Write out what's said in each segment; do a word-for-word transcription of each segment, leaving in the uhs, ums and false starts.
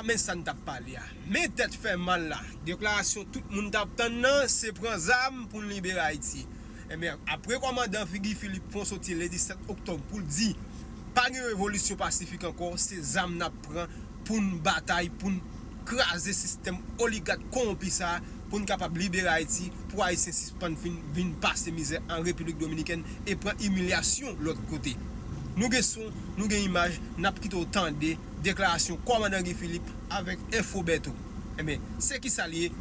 Men sa n t ap pale a. Men tèt fè mal la. Deklarasyon tout moun t ap tann nan, se pran zam pou n libere Ayiti. Ebyen, apre kòmandan Guy Philippe fè yon soti lendi sèt oktòb pou l di, pa gen revolisyon pasifik ankò, se zam n ap pran pou n batay, pou n kraze sistèm oligak kowonpi sa a, pou n kapab libere Ayiti, pou Ayisyen sispann vin, vin pase mizè an Repiblik Dominikèn e pran imilyasyon lòt kote. Nou gen son, nou gen imaj, n ap kite w tande deklarasyon kòmandan Guy Philippe avèk Enfo Bèto. Ebyen, se kisa l ye?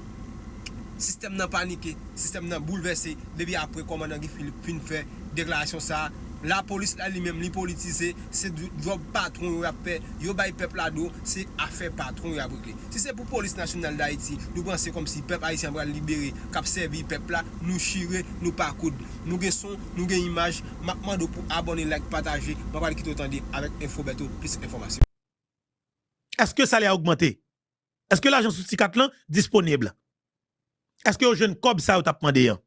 Sistèm nan panike, sistèm nan boulvèse, depi apre kòmandan Guy Philippe fin fè deklarasyon sa a. Lapolis la li menm li politize, se djòb patwon yo y ap fè, yo bay pèp la do, se afè patwon yo y ap regle. Si se pou Polis Nasyonal d Ayiti, nou panse kòmsi pèp ayisyen an pral libere, k ap sèvi pèp la, nou chire, nou pa koud. Nou gen son, nou gen imaj, m ap mande w pou abòne, like, pataje, mwen pral kite w tande avèk Enfo Bèto plis enfòmasyon. Èske salè a ogmante? Èske lajan sou ti kat lan disponib? Èske yo jwenn kòb sa yo t ap mande an?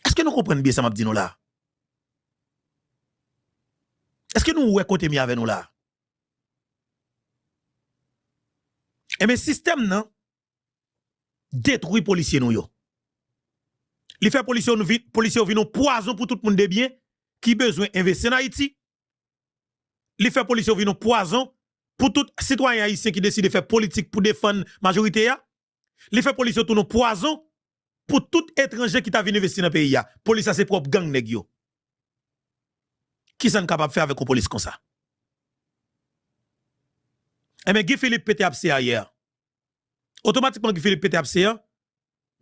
Èske nou konprann byen sa m ap di nou la a? Èske nou wè kote m ye avè nou la a? Ebyen, sistèm nan detwi polisye nou yo. Li fè polisye yo vi-, polisye yo vin yon pwazon pou tout moun de byen ki bezwen envesti ann Ayiti. Li fè polisye yo vin yon pwazon pou tout sitwayen ayisyen ki deside fè politik pou defann majorite a. Li fè polisye yo tounen yon pwazon pou tout etranje ki ta vin envesti nan peyi a. Polis la se pwòp gang nèg yo. Kisa n kapab fè avèk yon polis konsa? Ebyen, Guy Philippe pete apse a yè. Otomatikman, Guy Philippe pete apse a,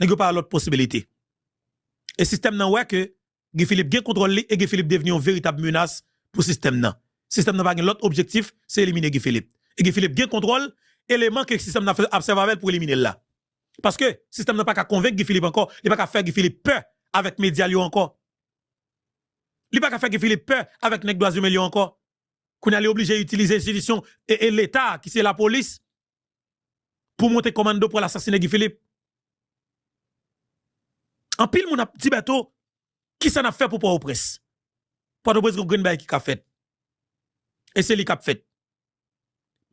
nèg yo pa wè lòt posibilite. E sistèm nan wè ke Guy Philippe gen kontwòl li e Guy Philippe devni yon veritab menas pou sistèm nan. Sistèm nan pa gen lòt objektif, se elimine Guy Philippe. E Guy Philippe gen kontwòl eleman ke sistèm nan ap sèvi avè l pou elimine l la. Paske sistèm nan pa ka konvenk Guy Philippe ankò, li pa ka fè Guy Philippe pè avèk medya l yo ankò. Li pa ka fè Guy Philippe pè avèk nèg dwa imen l yo ankò. Kounye a, li oblije itilize enstitisyon e, e Leta, ki se lapolis, pou monte kòmando pou al asasinen Guy Philippe. Anpil moun ap di Bèto, kisa n ap fè pou Pòtoprens? Pòtoprens gen yon grenn bagay ki ka fèt. E se li k ap fèt.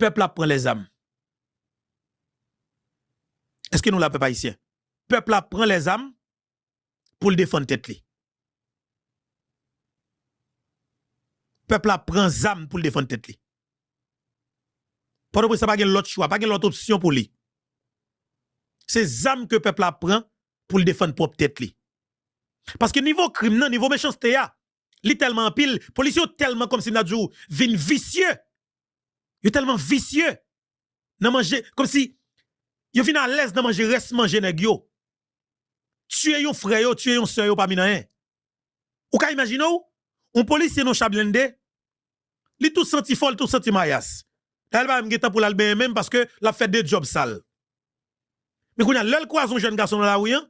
Pèp la ap pran lèzam. Èske nou la, pèp ayisyen? Pèp la ap pran lèzam pou l defann tèt li. Pèp la ap pran zam pou l defann tèt li. Pòtoprens la pa gen lòt chwa, pa gen lòt opsyon pou li. Se zam ke pèp la ap pran pou l defann pwòp tèt li. Paske nivo krim nan, nivo mechanste a, li tèlman anpil, polisye yo tèlman kòmsi m ta di w vin visye. Yo tèlman visye nan manje, kòmsi yo vin alèz nan manje rès manje nèg yo. Tiye yon frè yo, tiye yon sè yo pa vin anyen. Ou ka imajine w, yon polisye nan yon cha blende, li tou santi fò, li tou santi mayas. Dayè, li pa menm gen tan pou l al benyen menm paske l ap fè de djòb sal. Men kounye a, lè l kwaze yon jèn gason nan lari an,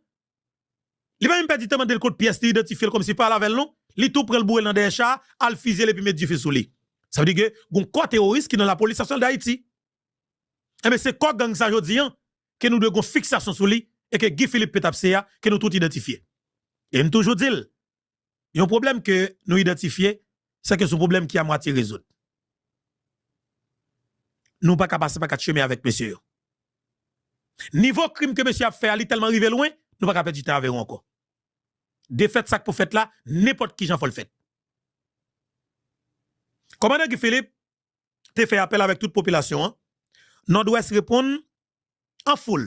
li pa menm pèdi tan mande l kot pyès li, idantifye l kòmsi pale avè l non. Li tou pran l boure l nan dèyè cha, al fizye l epi met dife sou li. Sa vle di ke gon kò teworis ki nan Lapolis Nasyonal d Ayiti. Enben, se kò gang sa jodi an ke nou dwe gon fiksasyon sou li e ke Guy Philippe pete apse a, ke nou tout idantifye. E m toujou di l, yon pwoblèm ke nou idantifye, se ke se yon pwoblèm ki amwatye rezoud. Nou pa ka pase pa kat chemen avèk mesye yo. Nivo krim ke mesye ap fè a, li tèlman rive lwen, nou pa ka pèdi tan avè yo ankò. Defèt sa k pou fèt la, nenpòt kijan fò l fèt. Kòmandan Guy Philippe te fè apèl avèk tout popilasyon an. Nòdwès reponn an foul.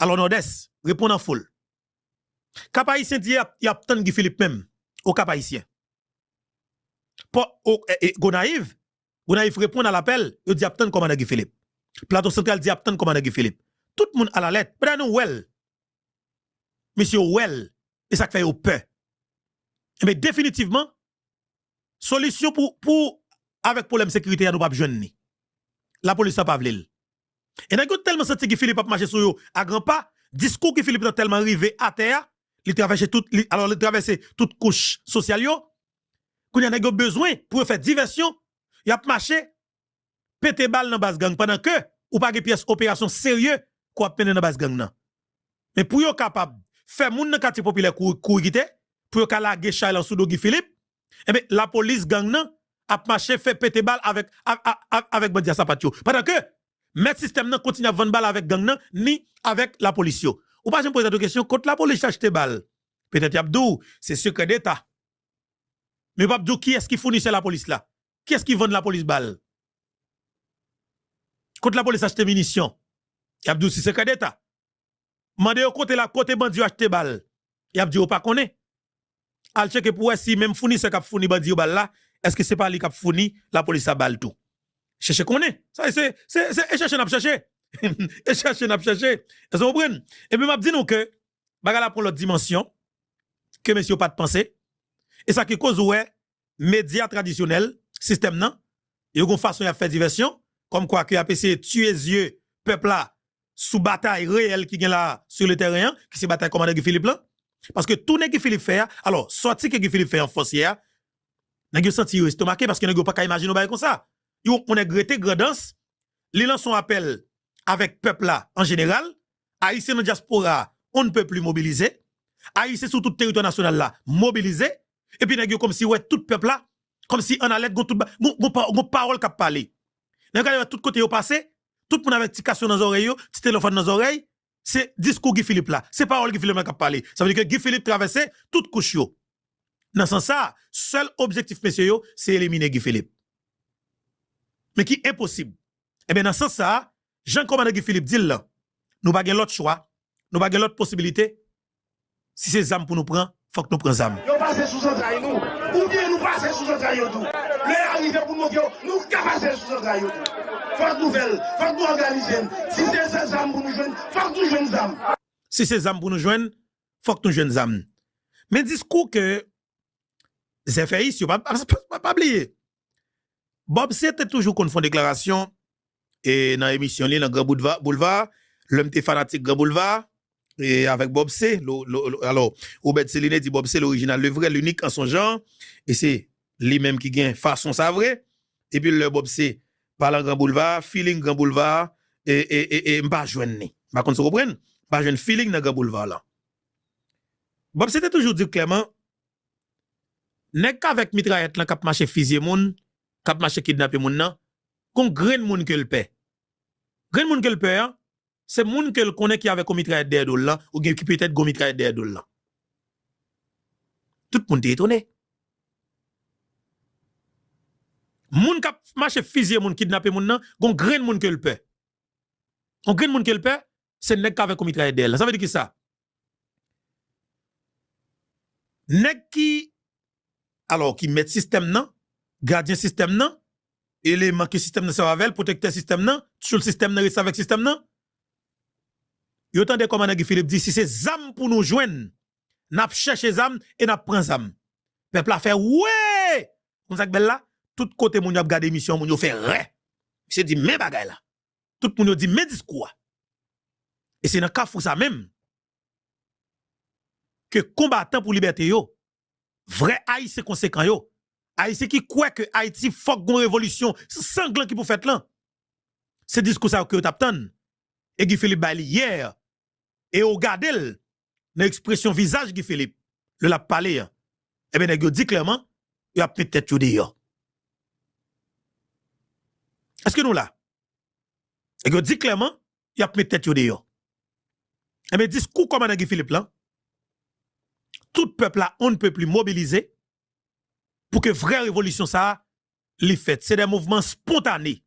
Alò, Nòdès reponn an foul. Kap Ayisyen di y ap, y ap tann Guy Philippe menm, o Kap Ayisyen. Pò, o, e, e, Gonayiv, Gonayiv reponn a lapèl, yo di y ap tann kòmandan Guy Philippe. Plato Santral di y ap tann kòmandan Guy Philippe. Tout moun alalèt, pandan nou wè l. Mesye yo wè l, e sa k fè yo pè. Enben, definitivman, solisyon pou, pou, avèk pwoblèm sekirite a, nou p ap jwenn li. Lapolis la pa vle l. E nèg yo tèlman santi Guy Philippe ap mache sou yo a gran pa, diskou Guy Philippe nan tèlman rive atè a, li travèse tout, li, alò, li travèse tout kouch sosyal yo. Kounye a, nèg yo bezwen pou yo fè divèsyon, y ap mache, pete bal nan baz gang, pandan ke ou pa gen pyès operasyon serye ke w ap mennen nan baz gang nan. Men pou yo kapab fè moun nan katye popilè kouri, kouri kite, pou yo ka lage chay lan sou do Guy Philippe, enben, lapolis gang nan ap mache fè pete bal avèk, a, a, a, avèk bandi a sapat yo. Pandan ke Mèt sistèm nan kontinye ap vann bal avèk gang nan, ni avèk lapolis yo. Ou pa janm poze tèt ou kesyon, kot lapolis achte bal? Petèt y ap di w, se sekrè deta. Men yo p ap di w kiyès ki founisè lapolis la. Kiyès ki vann lapolis bal? Kot lapolis achte minisyon? Y ap di w se sekrè deta. Mande yo kote la, kote bandi yo achte bal. Y ap di yo pa konnen. Al tcheke pou wè si menm founisè k ap founi bandi yo bal la, èske se pa li k ap founi lapolis la bal tou. Chèche konnen. Sa se, se, se, e chèche n ap chèche. E chèche n ap chèche. Èske w konprann? Epi m ap di nou ke bagay la pran lòt dimansyon ke mesye yo pa t panse. E sa ki koz ou wè medya tradisyonèl, sistèm nan, yo gon fason y ap fè divèsyon, kòmkwa ke y ap eseye tiye zye pèp la sou batay reyèl ki gen la sou le tèren an, ki se batay kòmandan Guy Philippe lan. Paske tou nèg Guy Philippe fè a, alò, sòti ke Guy Philippe fè an fòs yè a, nèg yo santi yo estomake paske nèg yo pa ka imajine yon bagay konsa. Yon, yon nèg rete Grandans, li lanse yon apèl avèk pèp la an jeneral, Ayisyen nan dyaspora a, on ne peut plus mobilize, Ayisyen sou tout teritwa nasyonal la, mobilize, epi nèg yo kòmsi wè tout pèp la, kòmsi an alèt, gon tout ba-, gon, gon pa-, gon pawòl k ap pale. Nèg yo wè tout kote yo pase, tout moun avèk ti kasyon nan zòrèy yo, ti telefòn nan zòrèy, se diskou Guy Philippe la, se pawòl Guy Philippe la k ap pale. Sa vle di ke Guy Philippe travèse tout kouch yo. Nan sans sa, sèl objektif mesye yo, se elimine Guy Philippe. Men ki enposib. Ebyen, nan sans sa, jan kòmandan Guy Philippe di l lan, nou pa gen lòt chwa, nou pa gen lòt posibilite. Si se zam pou nou pran, fòk nou pran zam. Yo pase sou zantray nou, oubyen nou pase sou zantray yo tou. Lè a rive pou nou montre yo, nou ka pase sou zantray yo tou. Fòk nou fè l, fòk nou òganize n. Si se zam pou nou jwenn, fòk nou jwenn zam. Si se zam pou nou jwenn, fòk nou jwenn zam. Men diskou ke zèfèyis yo, pa, pa, pa, pa bliye, Bob C te toujou konn fè yon deklarasyon, e, nan emisyon li, nan Gran Boulva-, Boulva, lè m te fanatik Gran Boulva, e, avèk Bob C, lo, lo, lo, alò, Robert Céliné di Bob C l'original, le vrai, l'unique en son genre, e se li menm ki gen fason sa vre, epi lè Bob C pale an Gran Boulva, feeling Gran Boulva, e, e, e, e, m pa jwenn li. M pa konn si w konprann, m pa jwenn feeling nan Gran Boulva lan. Bob C te toujou di klèman, nèg k avèk mitrayèt lan k ap mache fizye moun, k ap mache kidnape moun nan, gon grenn moun ke l pè. Grenn moun ke l pè an, se moun ke l konnen ki avèk yon mitrayèt dèyè do l lan, oubyen ki petèt gon mitrayèt dèyè do l lan. Tout moun te etone. Moun k ap mache fizye moun, kidnape moun nan, gon grenn moun ke l pè. Yon grenn moun ke l pè, se nèg k avèk yon mitrayèt dèyè l lan. Sa vle di kisa? Nèg ki, alò, ki mèt sistèm nan, gadyen sistèm nan, eleman ke sistèm nan sèvi avè l, pwotektè sistèm nan, tchoul sistèm nan, restavèk sistèm nan. Yo tande kòmandan Guy Philippe di, si se zam pou nou jwenn, n ap chèche zam e n ap pran zam. Pèp la fè, wi! Konn sa k bèl la? Tout kote moun yo ap gade emisyon, moun yo fè rè. Misye di, men bagay la. Tout moun yo di, men diskou a. E se nan kafou sa menm ke konbatan pou libète yo, vrè Ayisyen konsekan yo, Ayisyen ki kwè ke Ayiti fòk gon revolisyon sanglan ki pou fèt lan, se diskou sa yo ke yo t ap tann. E Guy Philippe bay li yè. E w gade l nan ekspresyon vizaj Guy Philippe lè l ap pale an, ebyen, nèg yo di klèman, y ap met tèt yo deyò. Èske nou la? Nèg yo di klèman, y ap met tèt yo deyò. Ebyen, diskou kòmandan Guy Philippe lan, tout pèp la on ne peut plus mobilize pou ke vrè revolisyon sa a, li fèt. Se de mouvman spontane.